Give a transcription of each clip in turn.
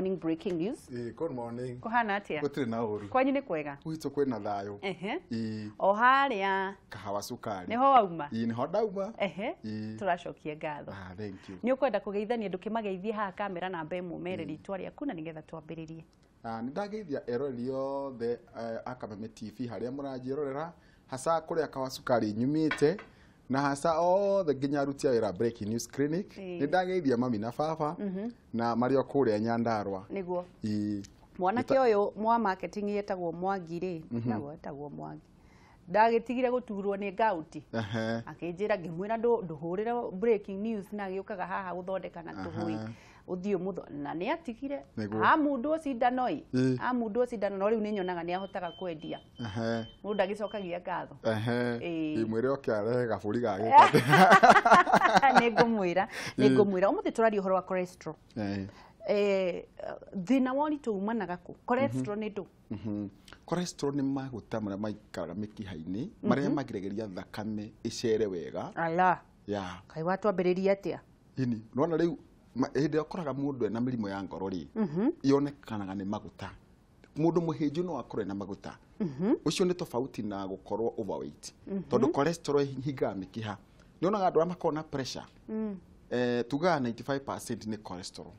Morning Breaking News. Good morning. Kuhana atia? Gũtirĩ na ũru. Kwanyu nĩ kwega? Gwitũ kwĩna thayũ. Ehe. Ĩĩ. O harĩa Kahawa cukari. nĩho wauma? Ĩĩ, nĩho ndauma. Ehe. Ĩĩ. Tũracokia ngatho. Ah, thank you. Nĩ ũkwenda kũgeithania ndũkĩmageithie haha kamera namba ĩmwe mere rĩtwa rĩaku na nĩgetha twambĩrĩrie. Nĩ ndageithia eroreri othe a Kameme TV harĩa mũranjĩrorera, hasa kũrĩa Kahawa Cukari nyumĩte, na hasa othe nginya aruti a wĩra Breaking News Clinic. Nĩ ndageithia mami na baba na marĩ o kũrĩa Nyandarua. Nĩguo. Ĩĩ. Mwanake ũyũ mwa marketing yetagwo Mwangi rĩ, nagwo etagwo Mwangi. Ndagĩtigire gũturwo nĩ ngauti. Akĩnjĩra ngĩmwĩra ndũhũrĩre breaking news na agĩũkaga haha gũthondeka na tũhũi. Ũthiĩ ũmũtho na nĩ atigire. Amundwo cindano ĩ. Amundwo cindano no rĩu nĩ nyonaga nĩ ahotaga kwendia. Mũndũ agĩcokagia ngatho. Ĩ, mwĩre oke arehe gabũri ga gĩkate. Nĩ ngũmwĩra, nĩ ngũmwĩra. Ũmũthĩ tũraria ũhoro wa cholesterol. Thĩna wa ũritũ umanaga kũ? Cholesterol nĩ ndũ? Cholesterol nĩ maguta marĩa maikaraga mĩkiha-inĩ, marĩa magiragĩrĩria thakame ĩcere wega. Ala. Ya. Kaĩ watwambĩrĩria atĩa? Ĩni, nĩwona rĩu hĩndĩ ĩrĩa ũkoraga mũndũ ena mĩrimũ ya ngoro rĩ, yonekanaga nĩ maguta. Mũndũ mũhĩnju no akorwo ena maguta. Ũcio nĩ tofauti na gũkorwo overweight. Tondũ cholesterol ĩhingaga mĩkiha. Nĩwonaga andũ arĩa makoragwo na pressure, tugaga 95% nĩ cholesterol.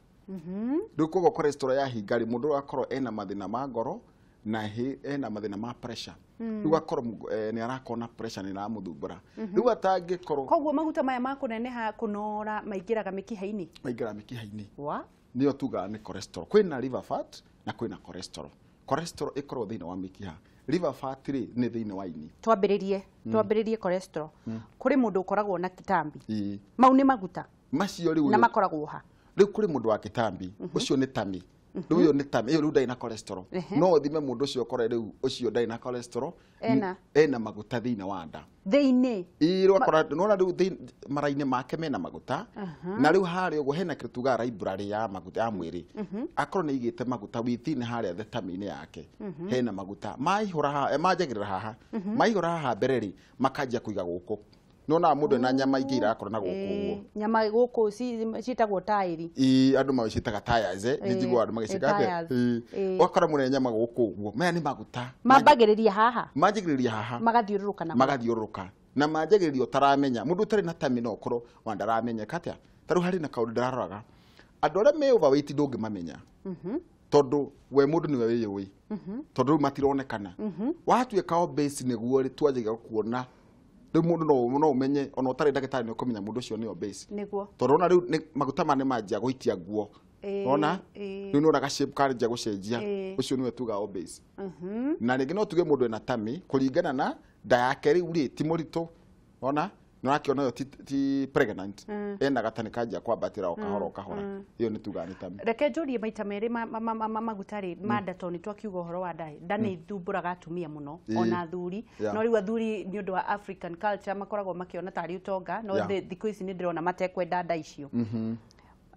Rĩu koguo cholesterol yahinga rĩ, mũndũ akorwo ena mathĩna ma ngoro na ena mathĩna ma pressure. Rĩu akorwo nĩ arakorwo na pressure nĩ ĩramũthumbũra. Rĩu atangĩkorwo Koguo maguta maya ma kũneneha kũnora maingĩraga mĩkiha-inĩ? Maingĩraga mĩkiha-inĩ. Wa? Nĩyo tugaga nĩ cholesterol. Kwĩna liver fat na kwĩna cholesterol. Cholesterol ĩkoragwo thĩinĩ wa mĩkiha. Liver fat rĩ nĩ thĩinĩ wa ini. Twambĩrĩrie cholesterol. Kũrĩ mũndũ ũkoragwo na kĩtambi. Mau nĩ maguta. Macio rĩu Na makoragwo ha? Rĩu kũrĩ mũndũ wa kĩtambi, ũcio nĩ tummy. Rĩu ũyũ nĩ tummy, ĩyo rĩu ndarĩ na cholesterol. No ũthime mũndũ ũcio ũkore rĩu ũcio ndarĩ na cholesterol. Ena? Ena maguta thĩinĩ wa nda. Thĩinĩ? Ĩĩ, rĩu akora, nĩwona rĩu mara-inĩ make mena maguta. Na rĩu harĩa ũguo hena kĩndũ tugaga library ya maguta ya mwĩrĩ. Akorwo nĩ aigĩte maguta within harĩa the tummy-inĩ yake. Hena maguta. Maihũra haha, manjagĩrĩra haha. Maihũra haha mbere rĩ, makanjia kũiga gũkũ. Nĩwonaga mũndũ ena nyama ingĩ irakorwo na gũkũ ũguo. Nyama gũkũ ciĩtagwo taĩri. Ĩĩ, andũ magĩciĩtaga tires, nĩ njiguaga andũ magĩciĩta atĩa? Tires. Ĩĩ. Ũgakora mũndũ ena nyama gũkũ ũguo. Maya nĩ maguta. Mambagĩrĩria haha? Manjagĩrĩria haha. Magathiũrũrũka na Magathiũrũrũka. Na manjagĩrĩria ũtaramenya. Mũndũ ũtarĩ na tummy no ũkorwo wa ndaramenyeka atĩa? Ta rĩu harĩ na kaũndũ ndĩraroraga. Andũ arĩa me overweight ndũngĩmamenya. Tondũ we mũndũ nĩwe wĩyũĩ. Tondũ rĩu matironekana. Watuĩka obese nĩguo rĩ twanjagia kuona. Rĩu mũndũ no ũmenye ona ũtarĩ ndagĩtarĩ nĩ ũkũmenya mũndũ ũcio nĩ obese. Nĩguo. Tondũ ona rĩu maguta maya nĩ manjia gũitia nguo. Ona? Rĩu nĩ ũraga shape kanjia gũcenjia. Ũcio nĩwe tugaga obese. Na rĩngĩ no tuge mũndũ ena tummy kũringana na nda yake rĩu rĩ ti mũritũ. Ona? Nĩ ũrakĩona ũyũ ti pregnant. Ena gatani kanjia kwambatĩra o kahora o kahora. Ĩyo nĩ tugaga nĩ tummy. Reke njũrie maita merĩ maguta rĩ, ma nda tondũ nĩ twakiuga ũhoro wa nda. Nda nĩ ithumbũraga atumia mũno, ona athuri. No rĩu athuri nĩ ũndũ wa African culture makoragwo makĩona tarĩ ũtonga, no thikũ ici nĩ ndĩrona matekwenda nda icio.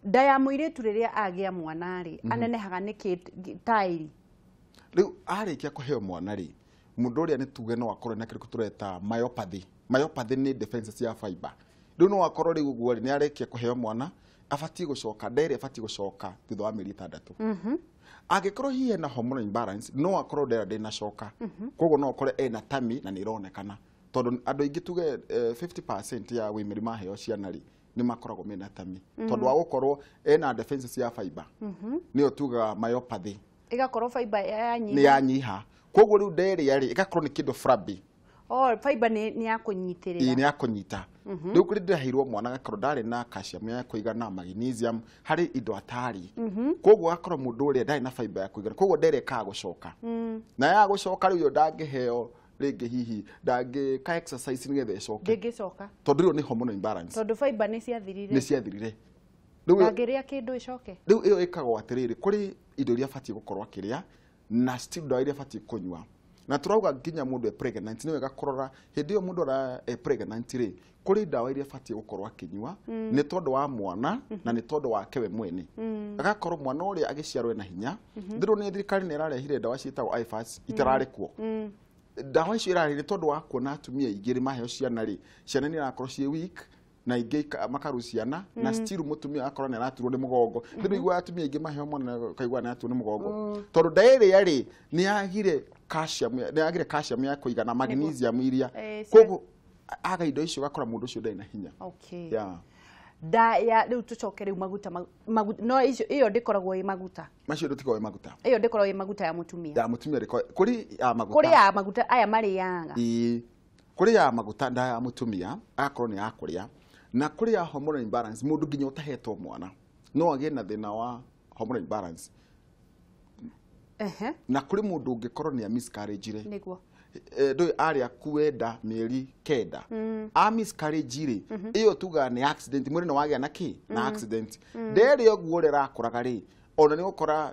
Nda ya mũirĩtu rĩrĩa agĩa mwana rĩ, anenehaga nĩkĩ taĩri? Rĩu arĩkia kũheo mwana rĩ, mũndũ ũrĩa nĩ tuge no akorwo na kĩndũ tũreta myopathy. Myopathy nĩ deficiency ya fiber. Rĩu no akorwo rĩu ũguo rĩ, nĩ arĩkia kũheo mwana, abatiĩ gũcoka, nda ĩrĩa ĩbatiĩ gũcoka thutha wa mĩeri 6. Angĩkorwo hihi ena hormonal imbalance, no akorwo nda ĩrĩa ndĩnacoka. Koguo no ũkore ena tummy na nĩ ĩronekana. Tondũ andũ aingĩ tuge 50% ya women maheo ciana rĩ, nĩ makoragwo mena tummy. Tondũ wa gũkorwo ena deficiency ya fiber. Nĩyo tugaga myopathy. Ĩgakorwo fiber yanyiha. Nĩ yanyiha. Koguo rĩu nda ĩrĩa rĩ, ĩgakorwo nĩ kĩndũ flabby. Oh, fiber nĩ ya kũnyitĩrĩra. Ĩĩ, nĩ ya kũnyita. Rĩu kũrĩ ndĩraheirwo mwana agakorwo ndarĩ na calcium ya kũigana, magnesium, harĩ indo atarĩ. Koguo agakorwo mũndũ ũrĩa ndarĩ na fiber ya kũigana. Koguo nda ĩrĩa ĩkaga gũcoka. Na ya gũcoka rĩu ĩyo ndangĩheo rĩngĩ hihi, ndangĩka exercise nĩgetha ĩcoke. Ndĩngĩcoka. Tondũ rĩu nĩ hormonal imbalance. Tondũ fiber nĩ ciathirire. Nĩ ciathirire. Rĩu ĩyo Ndangĩrĩa kĩndũ ĩcoke. Rĩu ĩyo ĩkagwo atĩrĩrĩ, kũrĩ indo iria abatiĩ gũkorwo akĩrĩa na still ndawa iria abatiĩ kũnyua. Na tũrauga nginya mũndũ e pregnant, nĩ wega kũrora hĩndĩ ĩyo mũndũ ara e pregnant rĩ, kũrĩ ndawa iria abatiĩ gũkorwo akĩnyua, nĩ tondũ wa mwana na nĩ tondũ wake we mwene. Agakorwo mwana ũrĩa agĩciarwo ena hinya. Thirũ nĩ thirikari nĩ ĩrarehire ndawa ciĩtagwo IFAS, itararĩ kuo. Ndawa icio irarĩ nĩ tondũ wa kuona atumia aingĩ rĩ maheo ciana rĩ, ciana nĩ irakorwo ciĩ weak, Na ingĩ makaru ciana na still mũtumia akorwo nĩ araturwo nĩ mũgongo. Rĩu igua atumia aingĩ maheo mwana kaigua nĩ araturwo nĩ mũgongo. Tondũ nda ĩrĩa rĩ nĩ yagire calcium, nĩ yagire calcium ya kũigana, magnesium iria. Koguo aga indo icio ũgakora mũndũ ũcio ndarĩ na hinya. Okay. Yeah. Nda ya rĩu tũcoke rĩu maguta no icio ĩyo ndĩkoragwo ĩ maguta. Macio ndĩkoragwo ĩ maguta. Ĩyo ndĩkoragwo ĩ maguta ya mũtumia. Ya mũtumia ndĩkoragwo kũrĩ ya maguta. Kũrĩ ya maguta aya marĩaga. Ĩĩ. Kũrĩ ya maguta nda ya mũtumia akorwo nĩ ya kũrĩa. Na kũrĩ ya hormonal imbalance mũndũ nginya ũtahetwo mwana no agĩe na thĩna wa hormonal imbalance. Na kũrĩ mũndũ ũngĩkorwo nĩ a miscarriage rĩ. Nĩguo. Ndũĩ arĩa kuenda mĩeri 9 a miscarriage rĩ ĩyo tugaga nĩ accident, mwĩrĩ nĩ wagĩa na kĩ na accident. Nderĩ ũguo ũrĩa ĩrakũraga rĩ ona nĩ ũgũkora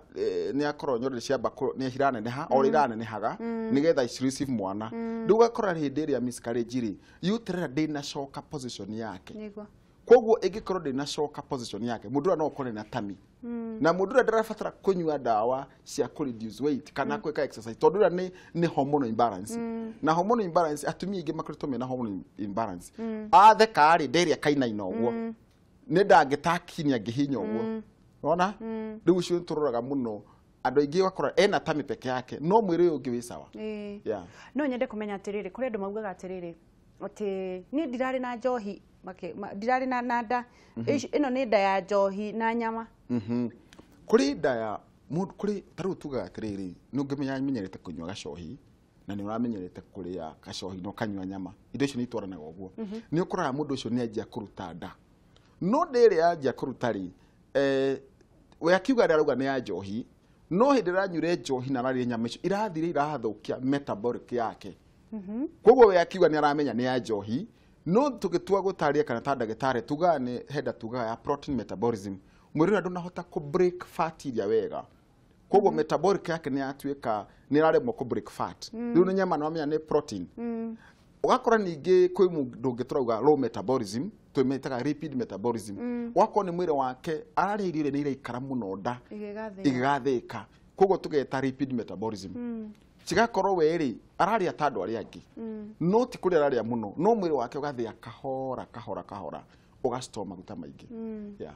nĩ akorwo nyondo ciamba nĩ iraneneha o iranenehaga nĩgetha receive mwana. Rĩu ũgakora hĩndĩ ĩrĩa miscarriage rĩ uterus ndĩnacoka position yake. Nĩguo. Koguo ĩngĩkorwo ndĩnacoka position yake mũndũ ũrĩa no ũkore na tummy. Na mũndũ ũrĩa ndarabatara kũnyua ndawa cia kũ reduce weight kana gwĩka exercise tondũ ũrĩa nĩ hormonal imbalance. Na hormonal imbalance atumia aingĩ makoretwo mena hormonal imbalance. Atheka rĩ nderĩa kainaina ũguo. Nĩ ndangĩtakinya ngĩhinya ũguo. Unaona? Rĩu ũcio tũroraga mũno andũ aingĩ ũgakora ena tummy peke yake no mwĩrĩ ũyũ ũngĩ wĩ sawa. Yeah. No nyende kũmenya atĩrĩrĩ, kũrĩ andũ maugaga atĩrĩrĩ atĩ niĩ ndirarĩ na njohi ndirarĩ na nda ĩno nĩ nda ya njohi na nyama. Kũrĩ nda ya mũndũ kũrĩ ta rĩu tugaga atĩrĩrĩ nĩ ũngĩmenya menyerete kũnyua gacohi na nĩ ũramenyerete kũrĩa gacohi na ũkanyua nyama, indo icio nĩ itwaranaga ũguo. Nĩ ũkoraga mũndũ ũcio nĩ anjia kũruta nda, no nda ĩrĩa yanjia kũruta rĩ we akiuga arauga nĩ ya njohi, no hĩndĩ ĩranyuire njohi na ararĩa nyama icio irathire irathũkia metabolic yake. Koguo we akiuga nĩ aramenya nĩ ya njohi, no tũgĩtua gũtarĩria kana ta ndagĩtarĩ tugaga nĩ henda tugaga ya protein metabolism, mwĩrĩ ũrĩa ndũnahota kũ break fat iria wega. Koguo metabolic yake nĩ yatuĩka nĩ ĩraremwo kũ break fat. Rĩu nĩ nyama nĩ wamenya nĩ protein. Ũgakora ningĩ kwĩ mũndũ ũngĩ tũrauga low metabolism, twĩmĩtaga lipid metabolism. Ũgakorwo nĩ mwĩrĩ wake ararĩa irio iria nĩ iraikara mũno nda igĩgathĩka, koguo tũgeta lipid metabolism. Cigakorwo we rĩ ararĩa ta andũ arĩa angĩ, no ti kũrĩa ararĩa mũno, no mwĩrĩ wake ũgathĩa kahora kahora kahora ũgastore maguta maingĩ. Yeah.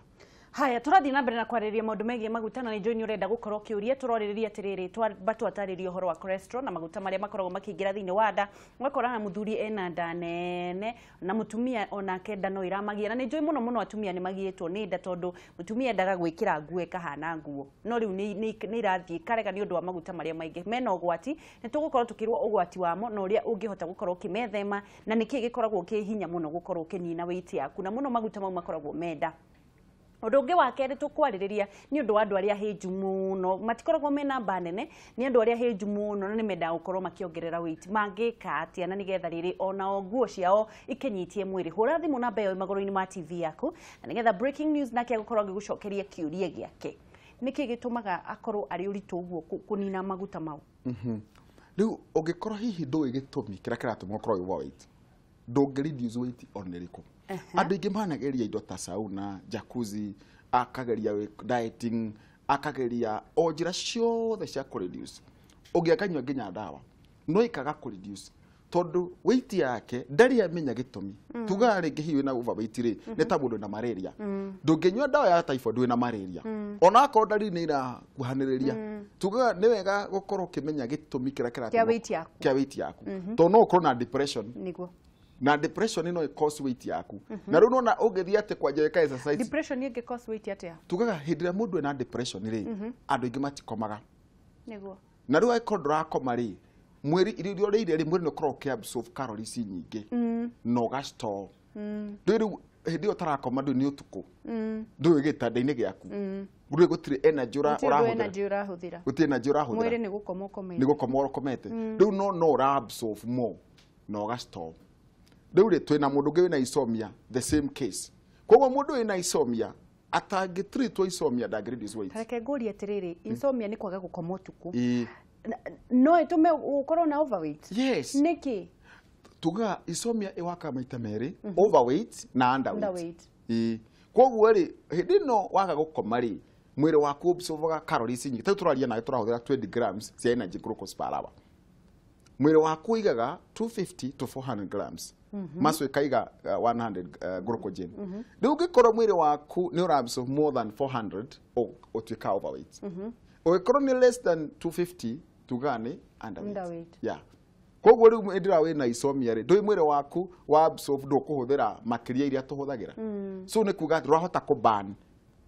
Haya, tũrathiĩ na mbere na kwarĩrĩria maũndũ megiĩ maguta na nĩ njũĩ nĩ ũrenda gũkorwo ũkĩũria. Tũrorĩrĩria atĩrĩrĩ, twamba twatarĩria ũhoro wa cholesterol na maguta marĩa makoragwo makĩingĩra thĩinĩ wa nda. Ũgakora na mũthuri ena nda nene na mũtumia onake nda no ĩramagia, na nĩ njũĩ mũno mũno atumia nĩ magiĩtwo nĩ nda tondũ mũtumia endaga gwĩkĩra nguo ĩkahana nguo, no rĩu nĩ ĩrathiĩ ĩkarega nĩ ũndũ wa maguta marĩa maingĩ mena ũgwati. Nĩ tũgũkorwo tũkĩrwo ũgwati wamo na ũrĩa ũngĩhota gũkorwo ũkĩmethema na nĩkĩ gĩkoragwo kĩ hinya mũno gũkorwo ũkĩnina weight yaku, na mũno maguta mau makoragwo menda. Ũndũ ũngĩ wa kerĩ tũkwarĩrĩria nĩ ũndũ wa andũ arĩa hĩnju mũno, matikoragwo mena namba nene, nĩ andũ arĩa hĩnju mũno na nĩ mendaga gũkorwo makĩongerera weight. Mangĩka atĩa na nĩgetha rĩrĩ onao nguo ciao ikinyitie mwĩrĩ? Hũra thimũ namba ĩyo magũrũ-inĩ ma TV yaku na nĩgetha breaking news nake agũkorwo agĩgũcokeria kĩũria gĩake. Nĩkĩ gĩtũmaga akorwo arĩ ũritũ ũguo kũnina maguta mau? Rĩu ũngĩkorwo hihi ndũĩ gĩtũmi kĩrĩa kĩratũma ũkorwo wĩ overweight, ndũngĩ reduce weight ona ĩrĩkũ. Andũ aingĩ manageria indo ta sauna, jacuzzi, akageria dieting, akageria o njĩra ciothe cia kũ reduce. Ũngĩ akanyua nginya ndawa, no ikaga kũ reduce tondũ weight yake ndarĩ amenya gĩtũmi. Tugaga rĩngĩ hihi wĩna overweight rĩ nĩ ta mũndũ wĩna malaria. Ndũngĩnyua ndawa ya typhoid wĩna malaria, ona akorwo ndariri nĩ irakuhanĩrĩria. Tugaga nĩ wega gũkorwo ũkĩmenya gĩtũmi kĩrĩa kĩratũma kĩa weight yaku, tondũ no ũkorwo na depression. Nĩguo. Na depression ino cause weight yaku. Na rĩu nona ũngĩthiĩ atĩ kwanja wĩka exercise, depression ĩngĩ cause weight atĩa? Tugaga hĩndĩ ĩrĩa mũndũ ena depression rĩ andũ aingĩ matikomaga. Nĩguo. Na rĩu angĩkorwo ndũrakoma rĩ mwĩrĩ irio iria ũrĩire rĩ mwĩrĩ nĩ ũkoragwo ũkĩ-absorb calories nyingĩ na ũgastore. Ndũĩ rĩu hĩndĩ ĩyo ũtarakoma ndũĩ nĩ ũtukũ, ndũĩ gĩtanda-inĩ gĩaku, ndũĩ gũtirĩ energy ũrahũthĩra, gũtirĩ energy ũrahũthĩra, mwĩrĩ nĩ gũkoma ũkomete, nĩ gũkoma ũkomete. Rĩu no ũra-absorb more na ũgastore. Rĩu rĩ twĩna mũndũ ũngĩ wĩna insomnia, the same case. Koguo mũndũ wĩna insomnia atangĩtreatwo insomnia ndangĩ reduce weight. Reke ngũrie atĩrĩrĩ, insomnia nĩ kwaga gũkoma ũtukũ, no ĩtũme ũkorwo na overweight? Yes. Nĩkĩ? Tugaga insomnia ĩwakaga maita merĩ, overweight na underweight. Koguo rĩ hĩndĩ ĩno waga gũkoma rĩ mwĩrĩ waku absorbaga calories nyingĩ. Ta rĩu tũraria nawe tũrahũthĩra 20 grams cia energy glucose per hour. Mwĩrĩ waku ũigaga 250 to 400 grams. Muscle ĩkaiga 100 glycogen. Rĩu ũngĩkorwo mwĩrĩ waku nĩ ũra absorb more than 400, ũtuĩka overweight. Ũngĩkorwo nĩ less than 250, tugaga nĩ underweight. Yeah. Koguo rĩu hĩndĩ ĩrĩa wĩna insomnia rĩ, ndũĩ mwĩrĩ waku wa absorb ndũkũhũthĩra makĩria iria tũhũthagĩra. So nĩ kuga atĩ ndũrahota kũ-burn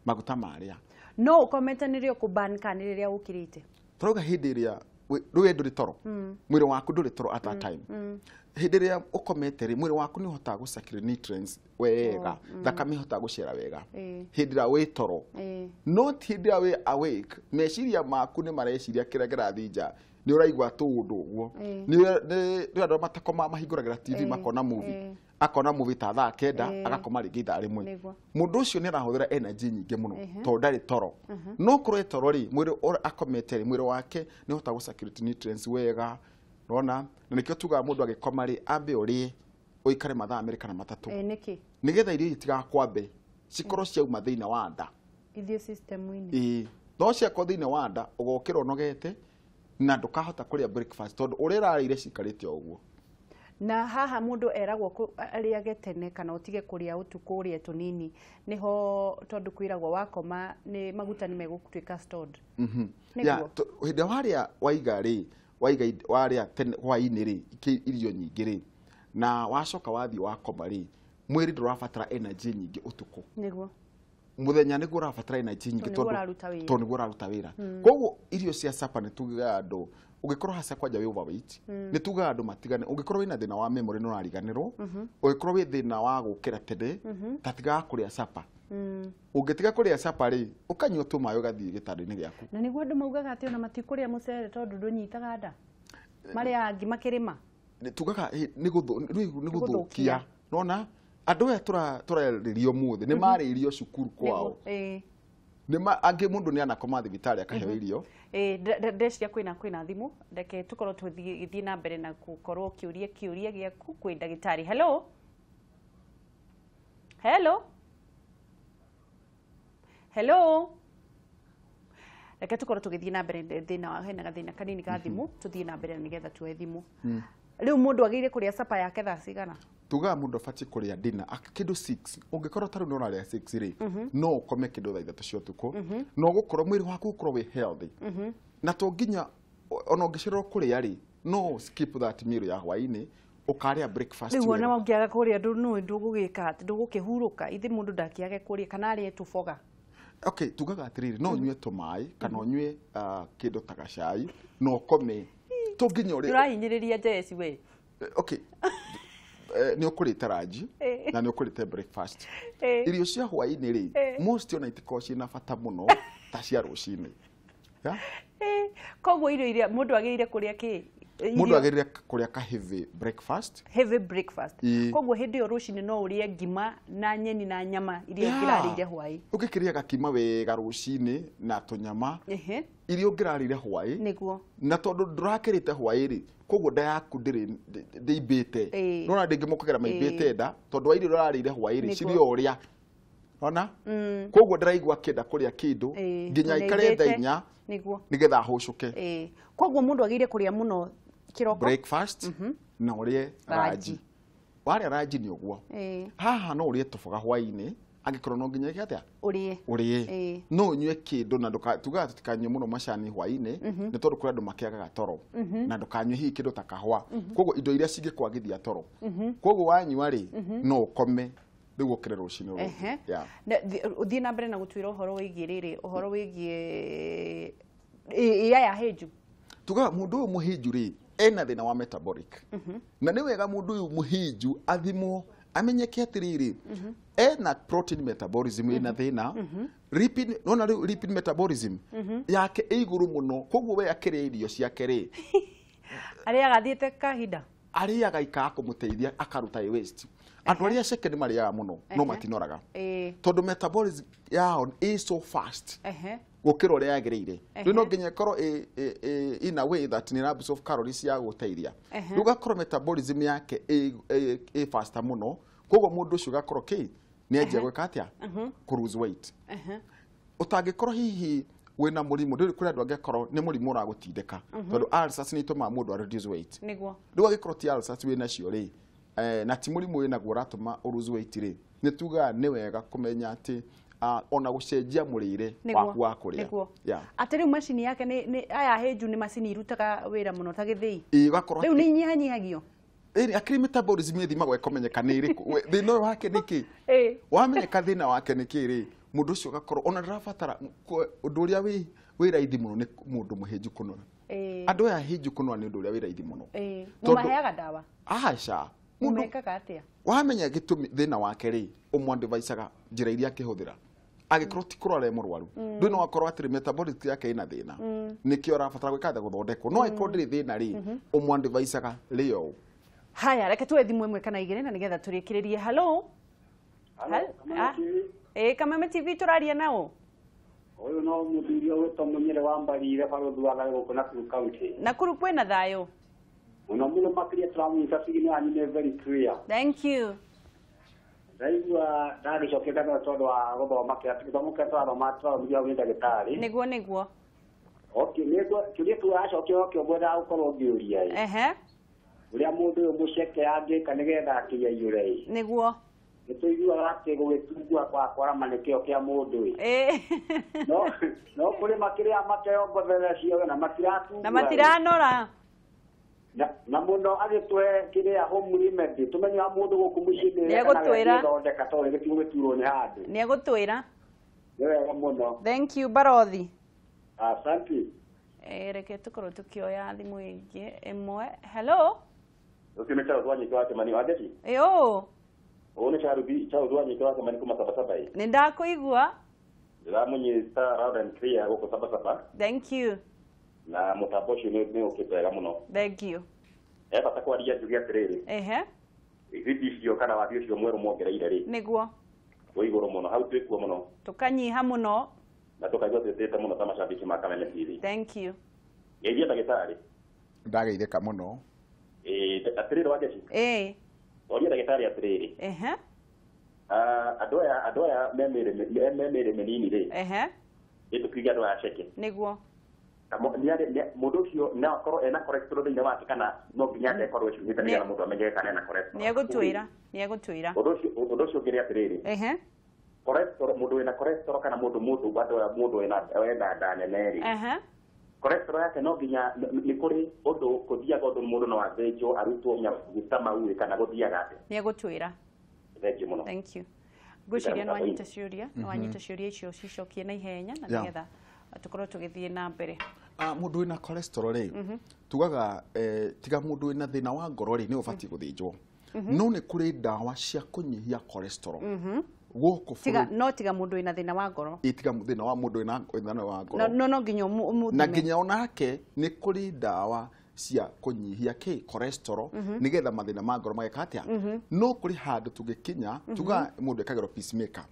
maguta marĩa. No ũkomete nĩrĩo kũ-burn kana nĩ rĩrĩa ũkĩrĩte? Tũrauga hĩndĩ ĩrĩa rĩu we ndũrĩ toro, mwĩrĩ waku ndũrĩ toro at that time. Hĩndĩ ĩrĩa ũkomete rĩ, mwĩrĩ waku nĩ ũhotaga gũ circulate nutrients wega, thakame ĩhotaga gũcera wega hĩndĩ ĩrĩa wĩ toro. Not hĩndĩ ĩrĩa wĩ awake, meciria maku nĩ mareciria kĩrĩa kĩrathiĩ nja, nĩ ũraigua tũũndũ ũguo. Nĩ andũ matakoma mahingũragĩra TV makona movie, akona movie ta thaa 9, agakoma rĩngĩ ithaa 1. Mũndũ ũcio nĩ arahũthĩra energy nyingĩ mũno tondũ ndarĩ toro. No korwo e toro rĩ, mwĩrĩ akomete rĩ, mwĩrĩ wake nĩ ũhotaga gũ circulate nutrients wega, ũrona? Na nĩkĩo tugaga mũndũ agĩkoma rĩ, ambe ũrĩe ũikare mathaa 2 kana 3. Nĩkĩ? Nĩgetha irio itigakwambe cikorwo ciauma thĩinĩ wa nda. Ithiĩ system-inĩ. Ĩĩ, no ciakorwo thĩinĩ wa nda ũgokĩra ũnogete na ndũkahota kũrĩa breakfast tondũ ũrĩa ũrarĩire cikarĩte o ũguo. Na haha mũndũ eragwo arĩage tene kana ũtige kũrĩa ũtukũ, ũrĩe tũnini, nĩho tondũ kwĩragwo wakoma nĩ maguta nĩ megũtuĩka stored. Hĩndĩ ĩrĩa warĩa waiga rĩ, warĩa tene hwaĩ-inĩ rĩ, irio nyingĩ rĩ, na wacoka wathiĩ wakoma rĩ, mwĩrĩ ndũrabatara energy nyingĩ ũtukũ. Nĩguo. Mũthenya nĩguo ũrabatara energy nyingĩ tondũ nĩguo ũraruta wĩra. Koguo irio cia supper nĩ tugaga andũ, ũngĩkorwo haca kwanja wĩ overweight, nĩ tugaga andũ matigane. Ũngĩkorwo wĩna thĩna wa memory nĩ ũrariganĩrwo, ũngĩkorwo wĩ thĩna wa gũkĩra tene, ta tigaga kũrĩa supper. Ũngĩtiga kũrĩa supper rĩ, ũkanyua tũmaĩ ũgathiĩ gĩtanda-inĩ gĩaku. Na nĩguo andũ maugaga atĩ ona matikũrĩa mũcere tondũ ndũnyitaga nda. Marĩaga ngima kĩrĩma. Tugaga nĩ gũthũkia. Nona andũ aya tũrarĩrio ũmũthĩ nĩ marĩirio cukuru kwao. Angĩ mũndũ nĩ anakoma thibitarĩ akaheo irio. Ndeciria kwĩna thimũ, reke tũkorwo tũgĩthiĩ na mbere na gũkorwo ũkĩũria kĩũria gĩaku kwĩ ndagĩtarĩ. Hello? Hello? Hello? Reke tũkorwo tũgĩthiĩ na mbere, thĩna hena gathĩna kanini ka thimũ, tũthiĩ na mbere nĩgetha tuoe thimũ. Rĩu mũndũ agĩrĩire kũrĩa supper yake thaa cigana? Tugaga mũndũ abatiĩ kũrĩa dinner kĩndũ 6. Ũngĩkorwo ta rĩu nĩ ũrarĩa 6 rĩ, no ũkome kĩndũ thaa 3 cia ũtukũ, na ũgũkorwo mwĩrĩ waku ũkorwo wĩ healthy. Na to nginya ona ũngĩcererwo kũrĩa rĩ, no skip that meal ya hwaĩ-inĩ, ũkarĩa breakfast. Rĩu ona ũngĩaga kũrĩa ndũgũgĩka atĩ ndũgũkĩhurũka, ithe mũndũ ndakĩage kũrĩa kana arĩe tũboga. Okay, tugaga atĩrĩrĩ, no ũnyue tũmaĩ kana ũnyue kĩndũ ta gacai na ũkome. To nginya ũrĩe. Ũrahinyĩrĩria Jess we. Okay. Nĩ ũkũrĩte ranji na nĩ ũkũrĩte breakfast. Irio cia hwaĩ-inĩ rĩ, most ona itikoragwo ciĩna bata mũno ta cia rũcinĩ. Koguo irio iria mũndũ agĩrĩire kũrĩa kĩ? Mũndũ agĩrĩire kũrĩa ka heavy breakfast. Heavy breakfast. Koguo hĩndĩ ĩyo rũcinĩ no ũrĩe ngima na nyeni na nyama iria ũngĩrarĩire hwaĩ. Ũngĩkĩrĩa gakima wega rũcinĩ na tũnyama iria ũngĩrarĩire hwaĩ. Nĩguo. Na tondũ ndũrakĩrĩte hwaĩ rĩ, koguo nda yaku ndĩimbĩte. Nĩwona ndĩngĩmũkagĩra maimbĩte nda tondũ wa irio ũrarĩire hwaĩ rĩ, cirĩ o ũrĩa. Ona? Koguo ndĩraigua akĩenda kũrĩa kĩndũ nginya aikare thaa 4 nĩguo nĩgetha ahũcũke. Koguo mũndũ agĩrĩire kũrĩa mũno kĩroko breakfast na ũrĩe ranji. Warĩa ranji nĩ ũguo. Haha no ũrĩe tũboga hwaĩ-inĩ angĩkorwo no nginya ĩke atĩa? Ũrĩe. Ũrĩe. No ũnyue kĩndũ na tugaga tũtikanyue mũno macani hwaĩ-inĩ nĩ tondũ kũrĩ andũ makĩagaga toro na ndũkanyue hihi kĩndũ ta kahũa. Koguo indo iria cingĩkwagithia toro. Koguo wanyua rĩ, no ũkome rĩu ũkĩre rũcinĩ rũrũ. Ũthiĩ na mbere na gũtwĩra ũhoro wĩgiĩ rĩrĩ, ũhoro wĩgiĩ aya hĩnju. Tugaga mũndũ ũyũ mũhĩnju rĩ, ena thĩna wa metabolic. Na nĩ wega mũndũ ũyũ mũhĩnju athimwo amenyeke atĩrĩrĩ, ena protein metabolism ĩna thĩna, lipid, nona rĩu lipid metabolism yake ĩ igũrũ mũno, koguo we akĩrĩa irio ciake rĩ, arĩaga athiĩte kahinda, arĩaga ikaga kũmũteithia akaruta waste. Andũ arĩa ceke nĩ marĩaga mũno no matinoraga tondũ metabolism yao ĩ so fast gũkĩra ũrĩa yagĩrĩire. Rĩu no nginya ĩkorwo in a way that nĩ absorb calories ya gũteithia. Rĩu gakorwo metabolism yake ĩ faster mũno, koguo mũndũ ũcio gakorwo kĩ nĩ anjia gwĩka atĩa? Kũ lose weight. Ũtangĩkorwo hihi wĩna mũrimũ, ndũrĩ kũrĩ andũ angĩkorwo nĩ mũrimũ ũragũtindĩka tondũ ulcers nĩ itũmaga mũndũ a reduce weight. Nĩguo. Rĩu angĩkorwo ti ulcers wĩnacio rĩ, na ti mũrimũ wĩnaguo ũratũma ũ lose weight rĩ, nĩ tugaga nĩ wega kũmenya atĩ ona gũcenjia mũrĩre waku wa kũrĩa. Atĩ rĩu macini yake nĩ aya hĩnju nĩ macini irutaga wĩra mũno ta gĩthĩi. Rĩu nĩ inyihanyihagio. Akĩrĩ metabolism ĩthimagwo ĩkamenyeka nĩ ĩrĩkũ, thĩna ũyũ wake nĩ kĩ. Wamenyeka thĩna wake nĩ kĩ rĩ, mũndũ ũcio ũgakorwo ona ndarabatara ũndũ ũrĩa wĩ raithi mũno nĩ mũndũ mũhĩnju kũnora. Andũ aya ahĩnju kũnora nĩ ũndũ ũrĩa wĩ raithi mũno. Mũmaheaga ndawa? Aca. Mũmekaga atĩa? Wamenya gĩtũmi thĩna wake rĩ, ũmũadvicaga njĩra iria akĩhũthĩra. Angĩkorwo ti kũrwara e mũrwaru, ndũĩ no akorwo atĩrĩ metabolic yake ĩna thĩna, nĩkĩo arabatara gwĩka atĩa, gũthondekwo. No angĩkorwo ndĩrĩ thĩna rĩ, ũmũadvicaga rĩo ũũ. Haya, reke tuwe thimũ ĩmwe kana igĩrĩ na nĩgetha tũrĩkĩrĩrie. Hello. Kameme TV tũraria nao. Ũyũ no mũthuri ũgwĩtwo Mũnyĩrĩ wa Mbarire barũthi wa thayũ gũkũ Nakuru County. Nakuru kwĩna thayũ. Mũno mũno makĩria tũramũnyita signal yanyu nĩ very clear. Thank you. Ndaigua ndagĩcokia ngatho tondũ wa gũthoma kĩrĩa gĩthomo kĩrĩa tũrathoma tũrathomithio nĩ ndagĩtarĩ. Nĩguo nĩguo. Okay, nĩguo kĩũria kĩu aracokia okĩo ngwendaga gũkorwo ngĩũria ĩ. Ehe. Ũrĩa mũndũ ũyũ mũceke angĩka nĩgetha akĩiyũre ĩ. Nĩguo. Nĩtũiguaga atĩ gũgĩtungua kwa kwarama nĩ kĩo kĩa mũndũ ĩ. No kũrĩ makĩrĩa makeyongotherera ciothe na matiratungua. Na matiranora. Na mũno agĩtũhe kĩrĩa home remedy tũmenyaga mũndũ gũkũ mũciĩ nĩegũtwĩra thondeka tondũ gĩtigũgĩturwo nĩ handũ. Nĩegũtwĩra. Nĩ wega mũno. Thank you barothi. Asante. Reke tũkorwo tũkĩoya thimũ ĩngĩ ĩmwe. Hello. Ũcio nĩ Charles Wanyika wa Kĩmani wa Ndeti. Ĩũ. Ũyũ nĩ Charles Wanyika wa Kĩmani kuma Sabasaba ĩ. Nĩ ndakũigua. Ndĩramũnyita loud and clear gũkũ Sabasaba. Thank you. Na mũtambo ũcio nĩ ũkĩte wega mũno. Thank you. He bata kwaria njuge atĩrĩrĩ. Ehe. Ibindi icio kana wathi ũcio mwerũ mwongereire rĩ. Nĩguo. Wĩ igũrũ mũno, hau twĩkuo mũno. Tũkanyiha mũno. Na tũkaigua twĩtĩte mũno ta macambĩki ma Kameme TV. Thank you. Geithia ndagĩtarĩ. Ndageithĩka mũno. Atĩrĩrĩ Wangeci. Oria ndagĩtarĩ atĩrĩrĩ. Ehe. Andũ aya me mĩĩrĩ mĩnini rĩ. Ehe. Ĩ tũkiuge andũ aya ceke. Nĩguo. Mũndũ ũcio no akorwo ena cholesterol thĩinĩ wake kana no nginya akorwo ecunĩte nĩgetha mũndũ amenyeke kana ena cholesterol. Nĩegũtwĩra. Nĩegũtwĩra. Ũndũ ũcio ũngĩ nĩ atĩrĩrĩ. Ehe. Cholesterol, mũndũ wĩna cholesterol kana mũndũ wĩna nda nene rĩ. Ehe. Cholesterol yake no nginya nĩ kũrĩ ũndũ kũthiaga ũndũ mũndũ no athĩnjwo arutwo maguta mau kana gũthiaga atĩa. Nĩegũtwĩra. Thank you mũno. Thank you. Ngwĩciria nĩ wanyita ciũria, nĩ wanyita ciũria icio cicokie na ihenya na nĩgetha tũkorwo tũgĩthiĩ na mbere. Mũndũ wĩna cholesterol rĩ, tugaga tiga mũndũ wĩna thĩna wa ngoro rĩ, nĩ ũbatiĩ gũthĩnjwo. No nĩ kũrĩ ndawa cia kũnyihia cholesterol. Gũkũ bũrũri. No tiga mũndũ wĩna thĩna wa ngoro. Ĩ tiga thĩna wa mũndũ wĩna thĩna wa ngoro. No nginya ũmũthime. Na nginya onake nĩ kũrĩ ndawa cia kũnyihia kĩ cholesterol nĩgetha mathĩna ma ngoro mageka atĩa. No kũrĩ handũ tũngĩkinya tuga mũndũ ekagĩrwo pacemaker.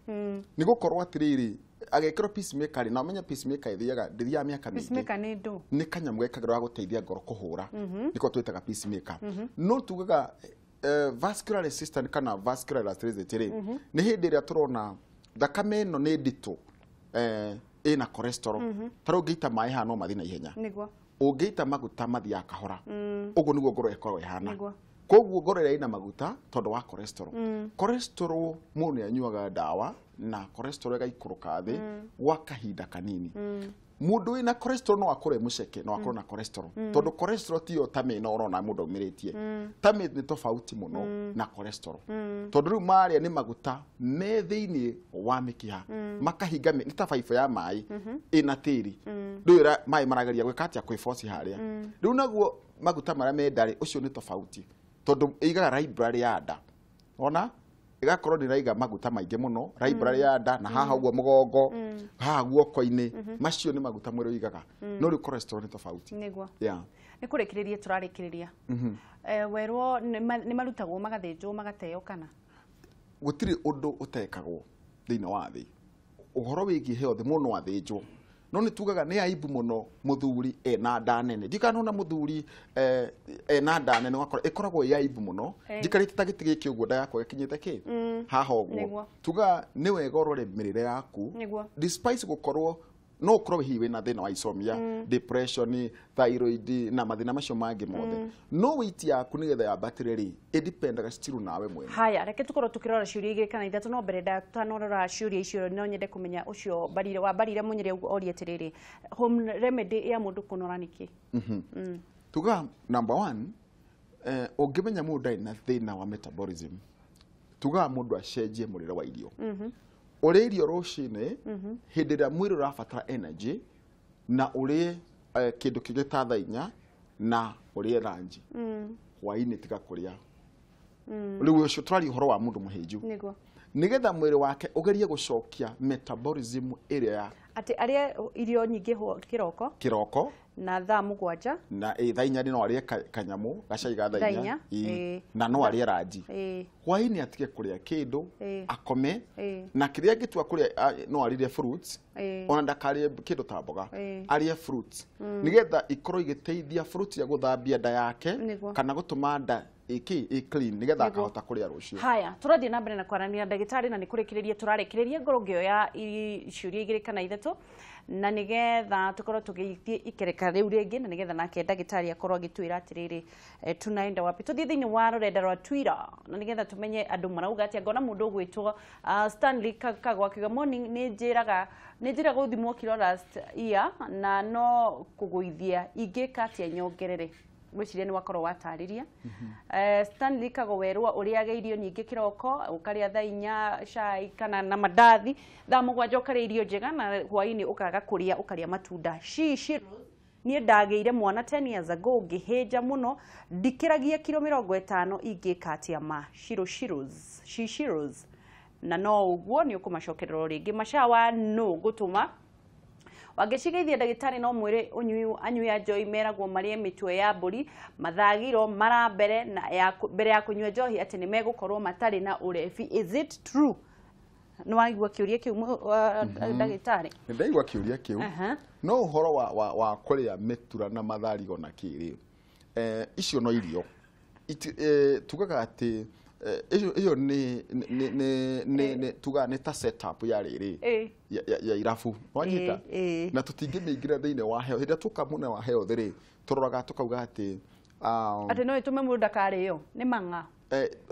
Nĩ gũkorwo atĩrĩrĩ, agekĩrwo pacemaker rĩ, na ũmenye pacemaker ĩthiaga ndĩthiaga mĩaka mĩingĩ. Pacemaker nĩ ndũ? Nĩ kanyamũ gekagĩrwo ga gũteithia ngoro kũhũra. Nĩko twĩtaga pacemaker. No tugaga vascular resistance kana vascular elasticity rĩ, nĩ hĩndĩ ĩrĩa tũrona thakame ĩno nĩ nditũ ĩna cholesterol. Ta rĩu ũngĩita maĩ haha no mathiĩ na ihenya. Nĩguo. Ũngĩita maguta mathiaga kahora. Ũguo nĩguo ngoro ĩkoragwo ĩhana. Koguo ngoro ĩrĩa ĩna maguta tondũ wa cholesterol. Cholesterol mũndũ nĩ anyuaga ndawa na cholesterol ĩgaikũrũka thĩ gwa kahinda kanini. Mũndũ wĩna cholesterol no akorwo e mũceke, no akorwo na cholesterol. Tondũ cholesterol tiyo tummy ĩno ũrona mũndũ aumĩrĩtie. Tummy nĩ tofauti mũno na cholesterol. Tondũ rĩu marĩa nĩ maguta me thĩinĩ wa mĩkiha, makahinga nĩ ta baibũ ya maĩ ĩna tĩri. Rĩu maĩ marageria gwĩka atĩa, kwĩboci harĩa. Rĩu naguo maguta marĩa me nda rĩ, ũcio nĩ tofauti. Tondũ ĩigaga library ya nda. Ona ĩgakorwo nĩ ĩraiga maguta maingĩ mũno, library ya nda na haha ũguo mũgongo, haha guoko-inĩ, macio nĩ maguta mwĩrĩ ũigaga. No rĩu cholesterol nĩ tofauti. Nĩguo. Yeah. Nĩ kũrĩkĩrĩria tũrarĩkĩrĩria. Werwo nĩ marutagwo magathĩnjwo magateo kana? Gũtirĩ ũndũ ũtekagwo thĩinĩ wa thĩ. Ũhoro wĩgiĩ health mũndũ no athĩnjwo. No nĩ tugaga nĩ aibu mũno mũthuri ena nda nene. Ndikana ona mũthuri ena nda nene ũgakora ĩkoragwo ĩ aibu mũno. Njikarĩte ta gĩtĩ gĩkĩ ũguo nda yakwa ĩkinyĩte kĩ haha ũguo. Tugaga nĩ wega ũrore mĩrĩre yaku. Despite gũkorwo No ũkorwo hihi wĩna thĩna wa insomnia, depression, thyroid na mathĩna macio mangĩ mothe, no weight yaku nĩgetha yambatĩre rĩ, ĩdependaga still nawe mwene. Haya, reke tukorwo tukirora ciũria igĩrĩ kana ithatũ, no mbere ndatanorora ciũria icio no nyende kũmenya ũcio barire wa barire mũnyere orie atĩrĩrĩ, home remedy ya mũndũ kũnora nĩkĩ? Tuga number 1, ũngĩmenya mũndũ ndarĩ na thĩna wa metabolism, tugaga mũndũ acenjie mũrĩre wa irio. Ũrĩe irio rũcinĩ hĩndĩ ĩrĩa mwĩrĩ ũrabatara energy, na ũrĩe kĩndũ kĩngĩ ta thaa 4 na ũrĩe ranji. Hwaĩ-inĩ tiga kũrĩa. Rĩu ũcio tũraria ũhoro wa mũndũ mũhĩnju. Nĩguo. Nĩgetha mwĩrĩ wake ũgerie gũcokia metabolism ĩrĩa ya atĩ arĩe irio nyingĩ kĩroko kĩroko na thaa 7 na thaa 4 no arĩe kanyamũ gacai ga thaa 4 na no arĩe ranji. Hwaĩ-inĩ atige kũrĩa kĩndũ, akome, na kĩrĩa angĩtua kũrĩa no arĩe fruits, ona ndakarĩe kĩndũ ta mboga, arĩe fruits nĩgetha ikorwo igĩteithia fruits ya gũthambia nda yake kana gũtũma nda ĩ clean nĩgetha akahota kũrĩa rũciũ. Haya, tũrathiĩ na mbere na kwaranĩria ndagĩtarĩ na nĩ kũrĩkĩrĩria tũrarĩkĩrĩria ngorwo ngĩoya ciũria igĩrĩ kana ithatũ na nĩgetha tũkorwo tũgĩthiĩ ikereka rĩu rĩngĩ na nĩgetha nake ndagĩtarĩ akorwo agĩtwĩra atĩrĩrĩ, tunaenda wapi. Tũthiĩ thĩinĩ wa rũrenda rwa Twitter na nĩgetha tũmenye andũ marauga atĩa. Ngona mũndũ ũgwĩtwo Stanley Kagwa akiuga morning, nĩ njĩraga gũthimwo kiro last year na no kũgũithia, ingĩka atĩa nyongerere? Ngwĩciria nĩ wakorwo watarĩria. Stanley Kago werwo ũrĩage irio nyingĩ kĩroko, ũkarĩa thaa 4 cai kana na mandathi, thaa 7 ũkarĩa irio njega na hwaĩ-inĩ ũkaga kũrĩa ũkarĩa matunda. Shishi niĩ ndagĩire mwana 10 years ago ngĩhĩnja mũno, ndikĩragia kiro 50, ingĩka atĩa ma? Shiro shiros, shishiros. Na no ũguo nĩ ũkũmacokerera rĩngĩ. Macawa no gũtũma wangĩcigeithia ndagĩtarĩ no mwĩre anyui a njohi meragwo marĩe mĩtwe ya mbũri mathagiro mara mbere na mbere ya kũnyua njohi atĩ nĩ megũkorwo matarĩ na ũrebi. Is it true? Nĩ waigua kĩũria kĩu ndagĩtarĩ? Nĩ ndaigua kĩũria kĩu. No ũhoro wa kũrĩa mĩtura na matharigo na kĩrĩ, icio no irio tugaga atĩ ĩyo nĩ tugaga nĩ ta setup ya rĩrĩ ya irabu, wanyita, na tũtingĩmĩingĩra thĩinĩ wa health. Hĩndĩ ĩrĩa tũka mũna wa health rĩ, tũroraga tũkauga atĩ atĩ no ĩtũme mũndũ ndakarĩo nĩ mang'a.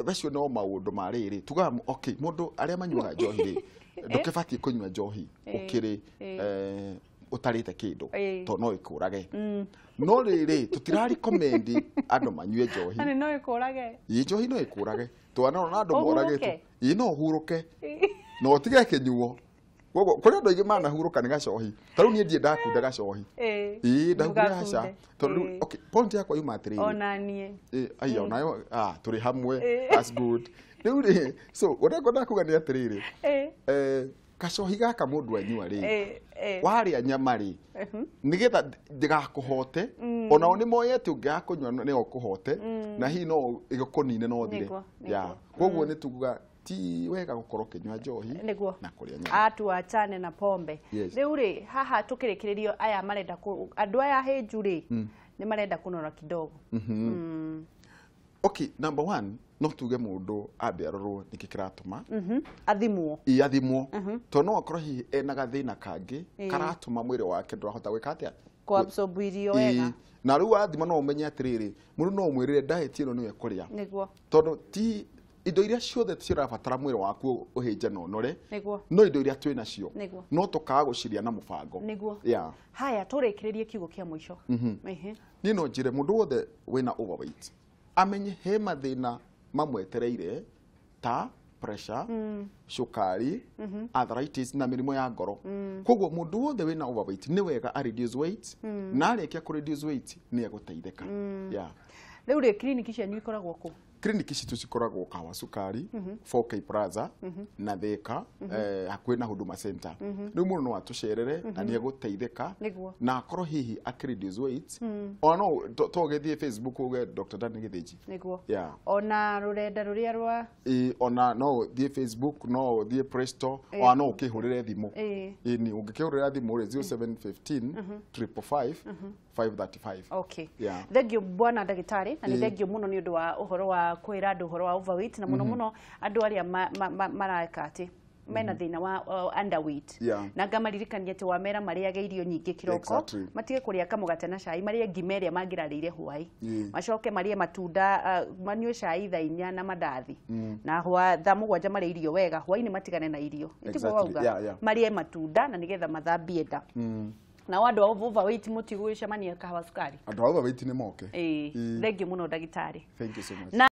Macio no maũndũ ma rĩrĩ tugaga okay, mũndũ arĩa manyuaga njohi rĩ, ndũkĩbatiĩ kũnyua njohi ũkĩrĩ ũtarĩte kĩndũ tondũ no ĩkũrage. No rĩrĩ tũtirarecommend andũ manyue njohi. No ĩkũrage. Ĩ njohi no ĩkũrage. Twanona andũ moragĩtwo. Ĩ no ũhurũke. Na ũtige kĩnyuo. Koguo kũrĩ andũ aingĩ manahurũka nĩ gacohi. Ta rĩu niĩ ndirĩ ndakunda gacohi. Ĩ ndahurire aca. Tondũ rĩu okay, point yakwa yuma atĩrĩrĩ. Ona niĩ. Ĩ aiya onayo tũrĩ hamwe. That's good. Rĩu rĩ, so ũrĩa ngwendaga kuga nĩ atĩrĩrĩ. Gacohi gaka mũndũ anyua rĩ, warĩa nyama rĩ, nĩgetha ndĩgakũhote, onao nĩ moĩ atĩ ũngĩaga kũnyua nĩ ũkũhote, na hihi no ĩgũkũnine no ũthire. Koguo nĩ tugaga ti wega gũkorwo ũkĩnyua njohi na kũrĩa nyama. Atuachane na pombe. Rĩu rĩ, haha tũkĩrĩkĩrĩrio aya marenda andũ aya hĩnju rĩ, nĩ marenda kũnora kidogo. Okay, number 1, no tuge mũndũ ambe arorwo nĩkĩ kĩratũma athimwo. Ĩ athimwo, tondũ no akorwo hihi ena gathĩna kangĩ karatũma mwĩrĩ wake ndũrahota gwĩka atĩa, kũabsorb irio wega. Na rĩu wathima no ũmenye atĩrĩrĩ, mũndũ no ũmwĩrĩre diet ĩno nĩyo ekũrĩa. Nĩguo. Tondũ ti indo iria ciothe cirabatara mwĩrĩ waku ũhĩnje na ũnore, no indo iria twĩ nacio no tũkaga gũciria na mũbango. Nĩguo. Haya, tũrĩkĩrĩrie kiugo kĩa mũico. Niĩ no njĩre mũndũ wothe wĩna overweight amenye he mathĩna mamwetereire ta pressure, cukari, arthritis na mĩrimũ ya ngoro. Koguo mũndũ wothe wĩna overweight nĩ wega a reduce weight, na arĩkia kũ reduce weight nĩ egũteithĩka. Rĩu rĩ, kiriniki cianyu ikoragwo kũ? Kiriniki citũ cikoragwo Kawa Cukari, 4K Plaza na Thika, hakuhĩ na Huduma Center. Rĩu mũndũ no atũcerere na nĩ egũteithĩka na akorwo hihi akĩ reduce weight. Ona no to ũgĩthiĩ Facebook uge Dr. Dan Githinji. Nĩguo. Ona rũrenda rũrĩa rwa ona no ũthiĩ Facebook, no ũthiĩ Play Store, ona no ũkĩhũrĩre thimũ. Ĩni ũngĩkĩhũrĩra thimũ rĩ 0715 555 535. Okay. Thank you bwana ndagĩtarĩ, na nĩ thank you mũno nĩ ũndũ wa ũhoro wa kwĩra andũ ũhoro wa overweight na mũno mũno andũ arĩa mareka atĩ Mena thĩna wa underweight. Na ngamaririkania atĩ wamera marĩage irio nyingĩ kĩroko, matige kũrĩa kamũgate na cai, marĩe ngima ĩrĩa mangĩrarĩire hwaĩ, macoke marĩe matunda, manyue cai thaa 4 na mandathi, na thaa 7 marĩe irio wega, hwaĩ-inĩ matigane na irio. Tiguo wauga? Marĩe matunda na nĩgetha mathambie nda. Na andũ a overweight mũtigũgĩcemania kahawa cukari. Andũ a overweight nĩ moke. Ĩĩ, thengiũ mũno ndagĩtarĩ. Thank you so much. Na